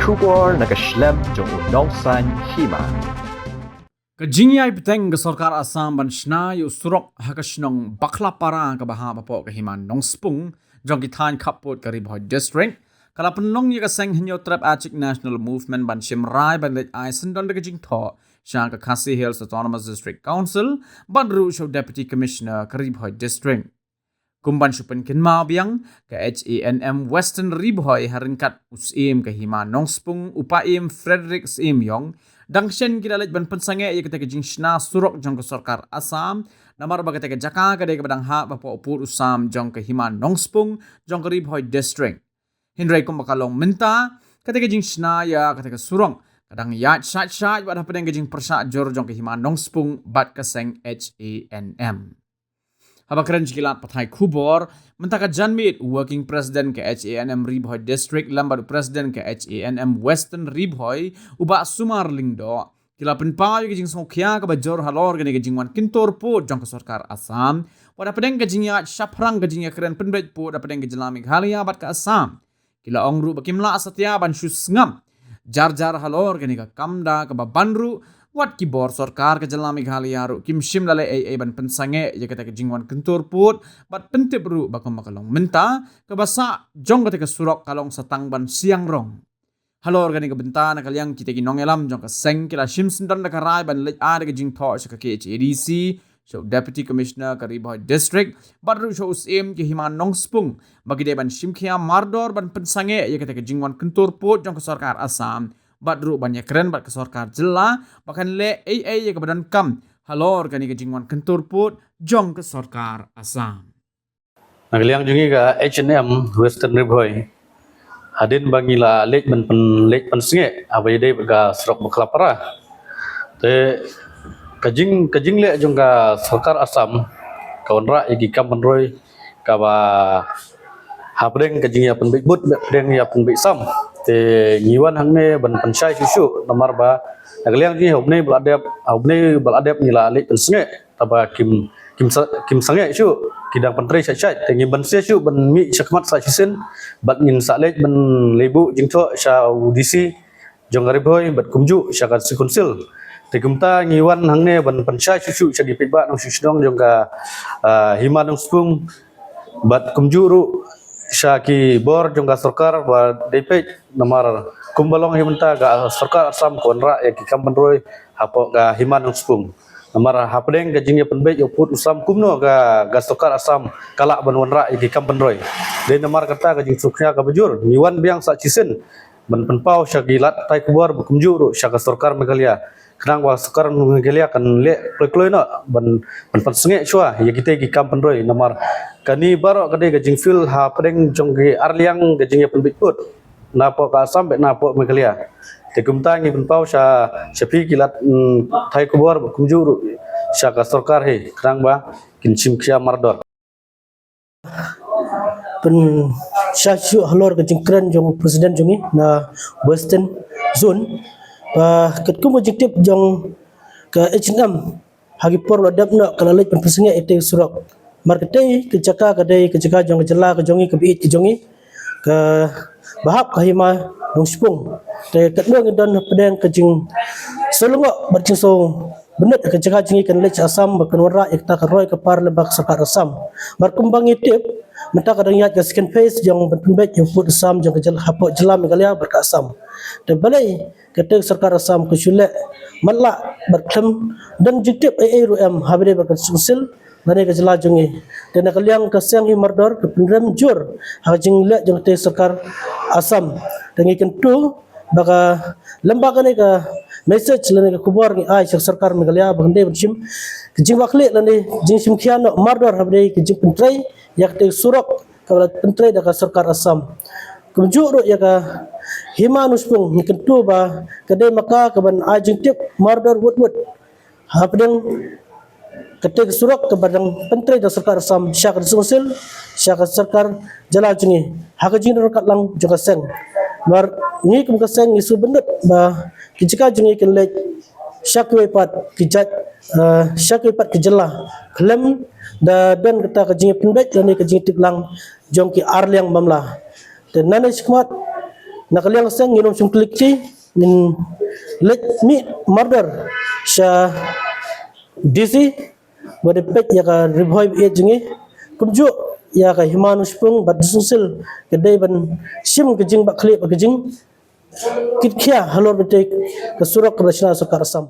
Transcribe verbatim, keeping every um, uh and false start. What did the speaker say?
Khubor na ka shlem jong u nongsaiñ hima. Ka jingïai bteng ka sorkar Assam ban shna ïa u surok ha ka shnong Bakhlapara kaba hap hapoh ka hima Nongspung jong ki thaiñ khappud ka Ri Bhoi District ka la pynlong ïa ka seng Hynñiewtrep Achik National Movement ban shim rai ban leit ai syndon da ka jingthoh sha ka Khasi Hills Autonomous District Council bad ruh sha u Deputy Commissioner ka Ri Bhoi District. Kum ban shu pynkynmaw biang, ka H A N M Western Ri Bhoi ha ryngkat u Syiem ka hima Nongspung, u Paiem Frederick Syiem Ïong, dang shen ki la leit ban pynsangeh ïa kata ka jingshna surok jong ka sorkar Assam, namar ba kata ka jaka ka dei kaba dang hap hapoh u pud u sam jong ka hima Nongspung jong ka Ri Bhoi District. Hynrei kumba ka long mynta, kata ka jingshna ïa kata ka surok ka dang ïaid shait shait wat hapdeng ka jingpyrshah jur jong ka hima Nongspung bad ka seng H A N M. Haba kren sha ki lad pathai khubor, mynta ka janmiet u Working President ka H A N M Ri Bhoi District lem bad u President ka H A N M Western Ri Bhoi, u Bah Sumar Lyngdoh, ki la pynpaw ïa ka jingsngewkhia kaba jur halor kane ka jingwan kyntur pud jong ka sorkar Assam wat hapdeng ka jingïaid shaphrang ka jingïakren pynbeit pud hapdeng ka jylla Meghalaya bad ka Assam. Ki la ong ruh ba kim lah satia ban shu sngap jar jar halor kane ka kam da kaba ban ruh wat ki bor sorkar ka jylla Meghalaya ruh kim shym la leh ei ei ban pynsangeh ïa kata ka jingwan kyntur pud bad pyntip ruh ba kumba ka long mynta kaba sah jong kata ka surok ka long sa tang ban siang rong. Halor kane ka bynta, na ka liang kita ki nongïalam jong ka seng ki la shim syndon da ka rai ban leit ai da ka jingthoh sha ka K H A D C, sha u Deputy Commissioner ka Ri Bhoi District bad ruh sha u Syiem ka hima Nongspung ba ki dei ban shim khia mardor ban pynsangeh ïa kata ka jingwan kyntur pud jong ka sorkar Assam bad ruh ban ïakren bad ka sorkar jylla ba kan leh ei ei ïa kaba donkam halor kane ka jingwan kyntur pud jong ka sorkar Assam. Na ka liang jong ngi ka H A N M Western Ri Bhoi, hadien ba ngi la leit ban pyn leit pynsangeh haba ïadei bad ka surok Bakhlapara, te ka jing ka jingleh jong ka sorkar Assam ka wanrah ïa ki kam pynroi kaba hapdeng ka jingïapynbeit bud, hapdeng ïapynbeit sam. Te ngi wan hangne ban pynshai shuh shuh namar ba na ka liang jong ngi ha u bnai ba la dep, ha u bnai ba la dep ngi la leit pynsangeh, tangba kim kim sa, kim sangeh shuh, ki dang pyntrei shait shait. Te ngim banse shuh ban mih sha khmat sa shisien bad ngin sa leit ban leit buh jingthoh sha u D C jong ka Ri Bhoi bad kumjuh sha ka District Council. Te kumta ngi wan hangne ban pynshai shuh shuh sha ki paidbah nongshong shnong jong ka, ah, hima Nongspung bad kumjuh ruh sha ki bor jong ka sorkar ba dei peit, namar kumba long hi mynta ka sorkar Assam ka wanrah ïa ki kam pynroi hapoh ka hima Nongspung. Namar hapdeng ka jingïapynbeit ïa u pud u sam kumno ka, ka sorkar Assam ka lah ban wanrah ïa ki kam pynroi. Dei namar kata ka jingsngewkhia kaba jur, ngi wan biang sa shisien ban pynpaw sha ki lad pathai khubor bad kumjuh ruh sha ka sorkar Meghalaya, khnang ba sorkar Meghalaya kan leh kloi kloi noh ban, ban pynsangeh shuwa ïa kita ki kam pynroi. Namar kane baroh ka dei ka jingfeel hapdeng jong ki arliang ka jingïapynbeit bud napoh ka Assam bad napoh Meghalaya. Te kumta ngi pynpaw sha, sha phi ki lad, mm, pathai khubor bad kumjuh ruh sha ka sorkar hi, khnang ba kin shim khia mardor. Pynshai shuh halor ka jingkren jong u President jong ngi na Western Zone ba katkum ka jingtip jong ka H A N M, ha ki por ba la dep noh ka la leit ban pynsangeh ïa kata ka surok. Namar katei ka jaka ka dei ka jaka jong ka jylla ka jong ngi, ka baieit ka jong ngi, kaba hap ka hima Nongspung. Te katno ngi don hapdeng ka jingsngew lyngngoh bad jingsngew bynta ka jaka jong ngi kan leit sha Assam ba kan wanrah ïa kata ka roi ka par lem bad ka sorkar Assam. Namar kumba ngi tip, mynta ka dang ïaid ka second phase jong ban pynbeit ïa u pud u sam jong ka jylla hapoh jylla Meghalaya bad ka Assam. Te balei kata ka sorkar Assam ka shu leh matlah bad khlem don jingtip ei ei ruh em haba ïadei bad ka District Council lane ka jylla jong ngi. Te na ka liang ka seng hi mardor ka pynrem jur ha ka jingleh jong kata ka sorkar Assam. Te ngi kyntu ba ka lem bad kane ka message lane ka khubor ngi ai sha ka sorkar Meghalaya ba kan dei ban shim ka jingwah khlieh lane jingshim khia noh mardor haba ïadei ka jingpyntrei ïa kata ka surok kaba la pyntrei da ka sorkar Assam. Kumjuh ruh ïa ka hima Nongspung ngi kyntu ba ka dei ma ka kaban ai jingtip mardor wut wut hapdeng kata ka surok kaba dang pyntrei da ka sorkar Assam sha ka District Council, sha ka sorkar jylla jong ngi ha ka jingdon ryngkat lang jong ka seng. Namar ngi kum ka seng ngi sngewbynta ba ki jaka jong ngi kan leit sha kiwei pat ki jait, eh, sha kiwei pat ki jylla khlem da don kata ka jingpynbeit lane ka jingtip lang jong ki arliang mamla. Te nangne shakhmat Na ka liang ka seng ngin ym shym klet shi, ngin leit mih mardor sha D C ba dei peit ïa ka Ri Bhoi ba ïeit jong ngi, kumjuh ïa ka Hima Nongshipung bad Joseph Sing, ka dei ban shim ka jingbakla bad ka jingkitkhia halor bynta ka surok kaba shna sorkar Assam.